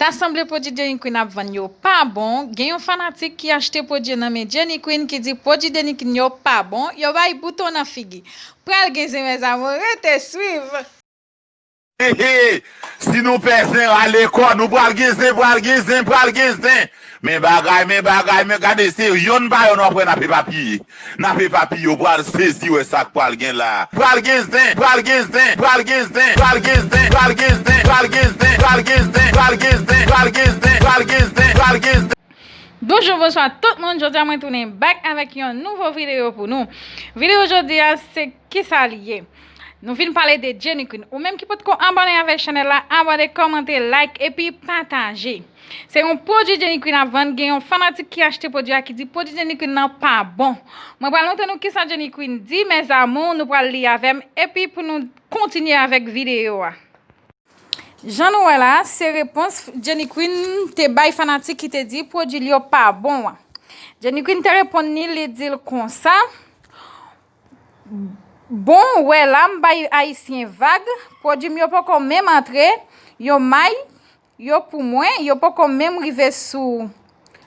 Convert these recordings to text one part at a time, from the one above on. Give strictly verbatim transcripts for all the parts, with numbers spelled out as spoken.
Ta sanble pwodui Jenny Queen ap vann yo pa bon, gen yon fanatik ki achte pwodui nan men Jenny Queen ki di pwodui Jenny Queen yo pa bon, yo bay bouton nan figi. Pral gen zen mes amours, rete swiv! Hey, hey, si nou pè zen rale kò nou, pral gen zen, pral gen zen, pral gen zen. Men bagay, men bagay, men gade se yonn pa yonn w ap wè n ap epapiye. N ap epapiye, w pral sezi wè sa k pral gen la. Pral gen zen, pral gen zen, pral gen zen, pral gen zen, pral gen zen, pral gen zen, pral gen zen, pral gen zen, pral gen zen, pral gen zen, pral gen zen, pral gen zen. Bonjou, bonswa tout moun, jodi a mwen tounen back avèk yon nouvo videyo pou nou. Videyo jodi a se kisa li ye. Nou vin pale de Jenny Queen. Ou menm ki potko abòne avèk chanèl la, abòne, kòmante, like epi pataje. Se yon pwodui Jenny Queen ap vann, gen yon fanatik ki achte pwodui a ki di pwodui Jenny Queen nan pa bon. Mwen pral montre nou kisa Jenny Queen di, mes amours, nou pral li avè m epi pou nou kontinye avèk videyo a. Jan nou wè la, se repons Jenny Queen te bay fanatik ki te di pwodui l yo pa bon an. Jenny Queen te reponn li, li di l konsa, bon, wè la m bay Ayisyen vag, pwodui m yo poko menm antre, yo may, yo pou mwen, yo poko menm rive sou,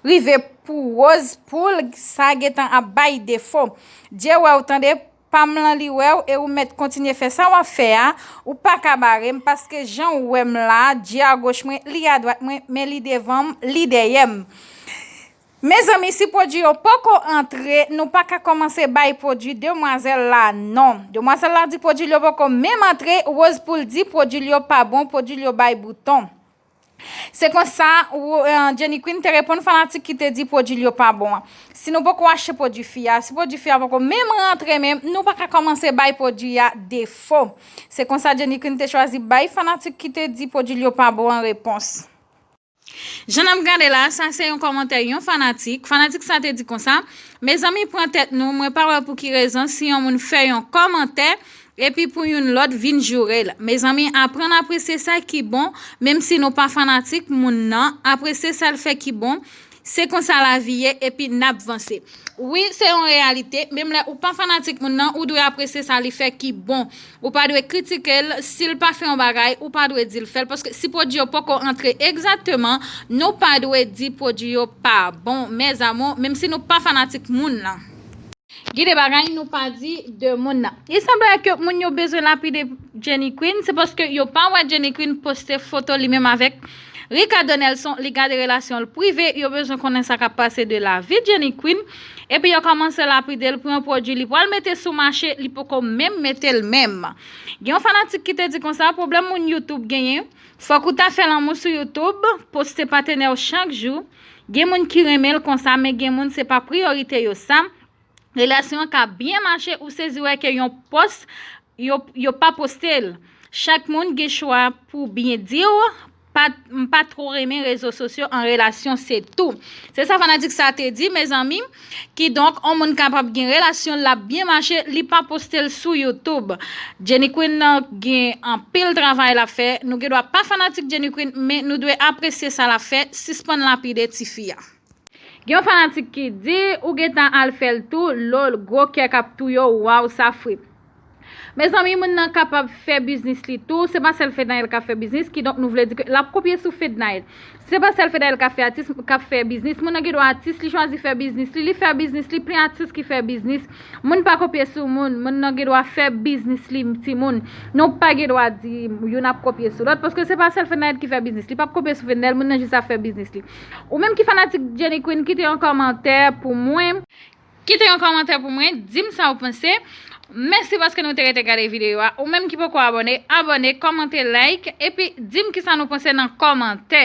rive pou Rose Pool, sa gentan ap bay defo. Dye wè w tande, pa m lan li wè w e ou mèt kontinye fè sa w ap fè a, ou pa ka bare m paske jan w wè m la, Dye agoch mwen, li adwat mwen, men li devan m, li dèyè m. Mezanmi, si pwodui yo poko antre, nou pa ka kòmanse bay pwodui demwazèl la non. Demwazèl la di pwodui l yo poko menm antre, Rose Pool di pwodui l yo pa bon, pwodui l yo bay bouton. Se konsa, Jenny Queen te reponn fanatik ki te di pwodui l yo pa bon an. Si nou poko achte pwodui fi a, si pwodui fi a poko menm rantre menm, nou pa ka kòmanse bay pwodui a defo. Se konsa Jenny Queen te chwazi bay fanatik ki te di pwodui l yo pa bon an repons. Jan n ap gade la, sa se yon kòmantè yon fanatik. Fanatik sa te di konsa, mezanmi pran tèt nou, mwen pa wè pou ki rezon si yon moun fè yon kòmantè epi pou youn lòt vin joure l. Mezanmi, aprann apresye sa ki bon, menm si nou pa fanatik moun nan, apresye sa l fè ki bon. Se konsa lavi ye epi n ap vanse. Wi, se yon reyalite, menm lè ou pa fanatik moun nan, ou dwe apresye sa li fè ki bon. Ou pa dwe kritike l, si l pa fè yon bagay, ou pa dwe di l fè l, paske si pwodui yo poko antre egzakteman, nou pa dwe di pwodui yo pa bon, mes amours, menm si nou pa fanatik moun nan. Gen de bagay nou pa di de moun nan. Li sanble ke moun yo bezwen lapide Jenny Queen, se paske yo pa wè Jenny Queen poste foto li menm avèk Ricardo Nelson, li gade relasyon l prive, yo bezwen konnen sa k ap pase de lavi Jenny Queen, epi yo kòmanse lapide l pou yon pwodui li pral mete sou mache, li poko menm mete l menm. Gen yon fanatik ki te di konsa, pwoblèm moun YouTube genyen, fòk ou ta fè lanmou sou YouTube, poste patenè w chak jou. Gen moun ki renmen l konsa, men gen moun se pa priyorite yo sa. Relasyon an ka byen mache, ou sezi wè ke yon pòs yo, yo pa poste l. Chak moun gen chwa pou byen di w, pa, m pa two renmen rezo sosyo an relasyon, se tou. Se sa fanatik sa te di, mezanmi. Kidonk, on moun kapab gen relasyon, l ap byen mache, li pa poste l sou YouTube. Jenny Queen nan gen anpil travay l ap fè. Nou gen dwa pa fanatik Jenny Queen, men nou dwe apresye sa l ap fè, sispann lapide tifi a. Gen yon fanatik ki di, ou gentan al fè l tou, lol, gwo kè k ap touye w, waw, sa fre. Mezanmi, moun nan kapab fè biznis li tou, se pa sèl Fednaelle k ap fè biznis, kidonk nou vle di ke l ap kopye sou Fednaelle. Se pa sèl Fednaelle k ap fè atis, k ap fè biznis, moun nan gen dwa atis, li chwazi fè biznis li, li fè biznis li, plen atis ki fè biznis. Moun pa kopye sou moun, moun nan gen dwa fè biznis li, timoun. Nou pa gen dwa di youn ap kopye sou lòt, paske se pa sèl Fednaelle ki fè biznis, li p ap kopye sou Fednaelle, moun nan jis ap fè biznis li. Ou menm ki fanatik Jenny Queen, kite yon kòmantè pou mwen. Kite yon kòmantè pou mwen, di m sa w panse. Mèsi paske nou te rete gade videyo a. Ou menm ki poko abòne, abòne, kòmante, like, epi di m kisa nou panse nan kòmantè.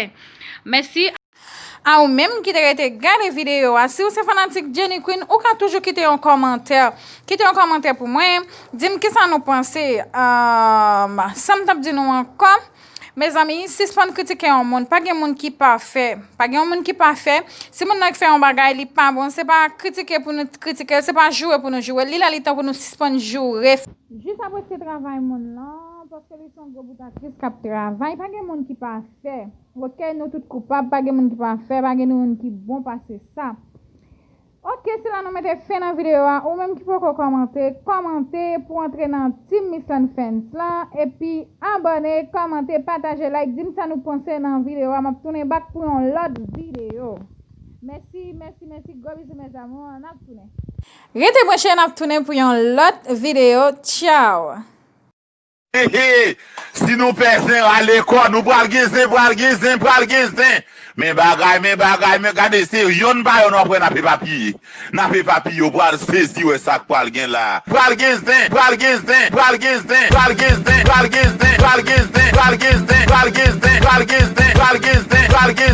Mèsi. A ou menm ki te rete gade videyo a, si w se fanatik Jenny Queen, ou ka toujou kite yon kòmantè. Kite yon kòmantè pou mwen, di m kisa nou panse. Ahh, sa m t ap di nou ankò. Mezanmi, sispann kritike yon moun. Pa gen moun ki pafè. Pa gen yon moun ki pafè. Si moun nan fè yon bagay, li pa bon, se pa kritike pou nou kritike l, se pa joure pou nou joure l. Li lè li tan pou nou sispann joure. Jis apresye travay moun lan, paske li se yon gwo bout aktris k ap travay. Pa gen moun ki pafè. Oke, nou tout koupab, pa gen moun ki pafè, pa gen moun ki bon pase sa. Ok, se la nou mete fen nan videyo a. Ou menm ki poko kòmante, kòmante pou antre nan Team Miss Fans lan. Epi abòne, kòmante, pataje, like, di m sa nou panse nan videyo a. M ap tounen back pou yon lòt videyo. Mèsi, mèsi, mèsi. Gwo bizou, mes amours. N ap tounen. Rete branche, n ap tounen pou yon lòt videyo. Tchao! He, he. Si nou pè zen, rale kò nou, pral gen zen, pral gen zen, pral gen zen. Men bagay, men bagay, men gade, se yonn pa yonn w ap wè n ap epapiye. N ap epapiye, w pral sezi wè sa k pral gen la. Pral gen zen, pral gen zen, pral gen zen, pral gen zen, pral gen zen, pral gen zen, pral gen zen, pral gen zen, pral gen zen, pral gen zen, pral gen zen, pral gen zen, pral gen zen.